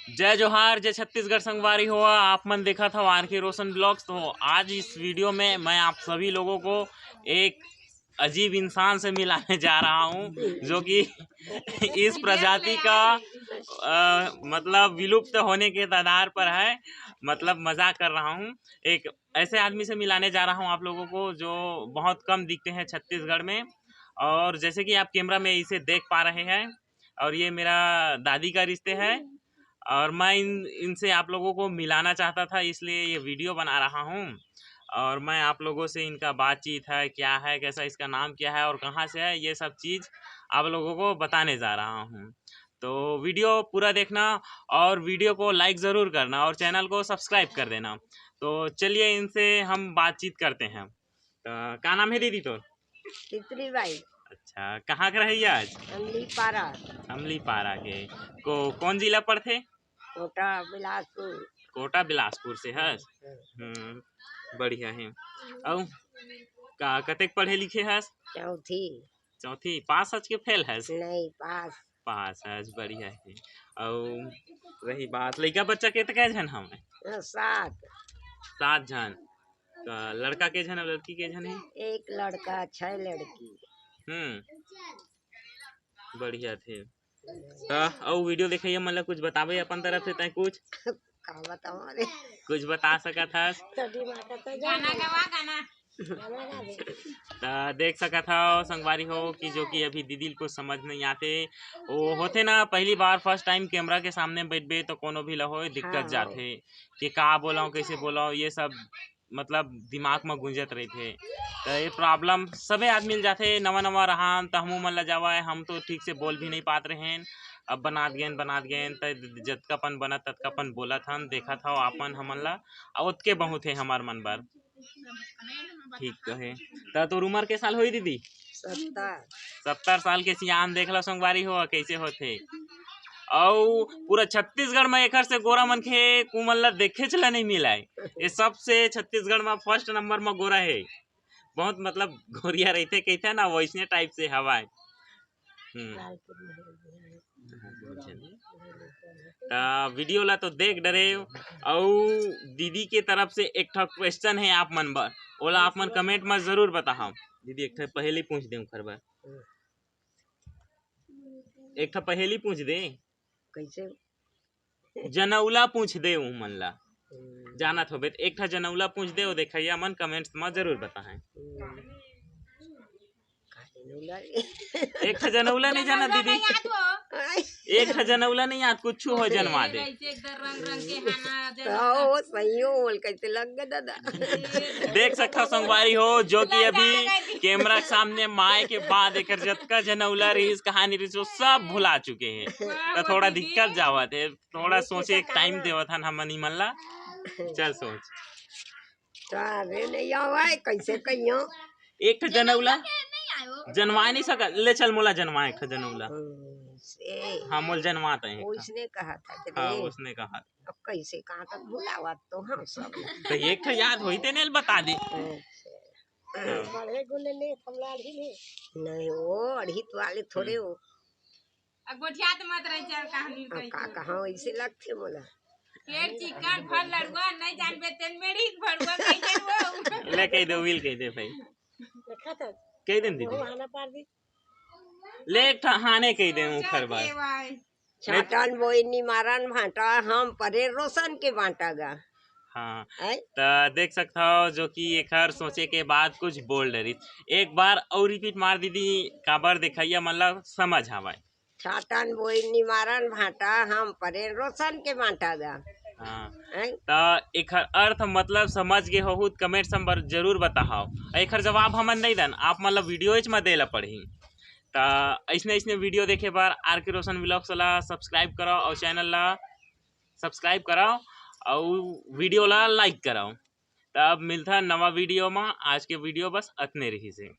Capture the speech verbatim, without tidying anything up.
जय जोहार, जय छत्तीसगढ़ संगवारी हो, आप मन देखत हव आर के रोशन ब्लॉग्स। तो आज इस वीडियो में मैं आप सभी लोगों को एक अजीब इंसान से मिलाने जा रहा हूँ, जो कि इस प्रजाति का, अ, मतलब, विलुप्त होने के कगार पर है। मतलब, मजाक कर रहा हूँ। एक ऐसे आदमी से मिलाने जा रहा हूँ आप लोगों को, जो बहुत कम दिखते हैं छत्तीसगढ़ में। और जैसे कि आप कैमरा में इसे देख पा रहे हैं, और ये मेरा दादी का रिश्ते है, और मैं इन इनसे आप लोगों को मिलाना चाहता था, इसलिए ये वीडियो बना रहा हूँ। और मैं आप लोगों से इनका बातचीत है, क्या है, कैसा, इसका नाम क्या है और कहाँ से है, ये सब चीज़ आप लोगों को बताने जा रहा हूँ। तो वीडियो पूरा देखना और वीडियो को लाइक ज़रूर करना और चैनल को सब्सक्राइब कर देना। तो चलिए, इनसे हम बातचीत करते हैं। तो का नाम है दीदी तोर? तितली बाई। अच्छा, कहाँ के रहइया हस? अमली पारा। अमली पारा के। को कौन जिला पड़थे? कोटा बिलासपुर। कोटा बिलासपुर से हस? हम्म। हम्म, बढ़िया है। अउ का, कतेक पढ़े लिखे हस? चौथी। चौथी पास हस के फेल हस? नहीं, पास। पास हस, बढ़िया है। अउ रही बात, लइका बच्चा के त कै झन हवय? अ, सात। सात झन। त लड़का के झन अउ लड़की के झन है? एक लड़का, छह लड़की। हम्म, बढ़िया थे। त अउ वीडियो देखइया मन ला कुछ बताबे अपन तरफ से, तैं कुछ? का बताओ रे? कुछ बता सकत हस? गाना गवा, गाना। त देख सकत हव संगवारी हो कि जो कि अभी दीदी ल कुछ समझ नहीं आते। वो होथे ना, पहली बार फर्स्ट टाइम कैमरा के सामने बैठबे तो कोनो भी ला होय दिक्कत हाँ। जाथे कि का बोलव, कैसे बोलव, ये सब मतलब दिमाग म गूंजत रहिथे। त ये प्रॉब्लम सबे आदमी ल जाथे, नवा नवा रहन त हमू मन ला जावय, हम तो ठीक से बोल भी नहीं पात रहेन। अब बनात गेन, बनात गेन, त जतका पन बनत ततका पन बोलत हन, देखत हव आपन हमन ला, अउ ओतके बहुत हे हमर मन बर। ठीक कहे। त तोर उमर के साल होही दीदी? सत्तर। सत्तर साल के सियान, देख लो संगवारी हो, कैसे होथे। अउ पूरा छत्तीसगढ़ में एकर से गोरा मनखे कुमन ला देखेच ला नहीं मिलाय। ये सबसे छत्तीसगढ़ में फर्स्ट नंबर में गोरा है। बहुत मतलब गोरिया रहिथे कहिथे ना, वैसने टाइप से हवाय। हम्म। त वीडियो ला तो देख डरे। अउ दीदी के तरफ से एक ठो क्वेश्चन है आप मन बर, ओला आप मन कमेंट में जरूर बताहव। दीदी, एक ठो पहेली पूछ दे ओखर बर। एक ठो पहेली पूछ दे। कैसे? जनौला पूछ दे उमन ला। हम्म। जानत होबे त एक ठो जनौला पूछ दे, ओ देखइया मन कमेंट्स में जरूर बताएं। हम्म। का जनौला रे? एक ठो जनौला नहीं जानत दीदी? आय। एक ठो जनौला नहीं याद, कुछ हो जनवा दे। तो वो सही हो, बोल कैसे लग गए दादा? देख सकत हव संगवारी हो, जो कि अभी कैमरा के सामने माए के बाद एकर जतका जनौला रहिस, कहानी रहिस, वो सब भुला चुके हैं। त थोड़ा दिक्कत जावत है, थोड़ा सोचे, एक टाइम देवत हन हमन इमन ला। चल सोच। अरे नहीं आवे, कैसे कहियो? एक ठो जनौला जनवा नहीं सकत। ले चल मोला जनवा एक ठो जनौला। हम्म, से हाँ, मोल जनवा त एक ठो। उसने कहा था कि हाँ, नहीं। उसने कहा। अब कैसे कहाँ तक भुलावा तो हम सब। त एक ठो याद होई तेने ल बता दे। अच्छा। हाँ। पढ़े गुने ने हमला अढ़ी ले। नहीं, वो अढ़ी वाले थोड़े हो। अब गोठियात मत रही, चल कहानी अब कही का तो। कहाँ वैसे लगते मोला। पेट चिकन, फल लड़ुआ, नहीं जानबे तेन मेढ़ी भड़ुआ, कही दे वो। ले कही दे, will कही दे भाई। देखा तो? कही दे न दीदी। वो हाना पार दी। ले एक ठा हाने कही दे उखर बार। के भाई। छाटन बोई निमारन भांटा, हम परे रोशन के बांटा गा। हाँ। आय? त देख सकत हव जो कि एखर सोचे के बाद कुछ बोल डरिस। एक बार अउ रिपीट मार दीदी, काबर देखइया मन ला समझ आवय। छाटन बोई निमारन भांटा, हम परे रोशन के बांटा गा। हाँ। आय? त एखर अर्थ मतलब समझ गे होहू त कमेंट्स म बर-, जरूर बताहव। एखर जवाब हमन नइ दन, आप मन ला वीडियोच म दे ला पड़ही। त अइसने अइसने वीडियो देखे बर आर के रोशन व्लॉग्स ला सब्सक्राइब करव अउ चैनल ला सब्सक्राइब करव अउ वीडियो ला लाइक करव। त अब मिलथन नवा वीडियो म। आज के वीडियो बस अतने रहिस हे।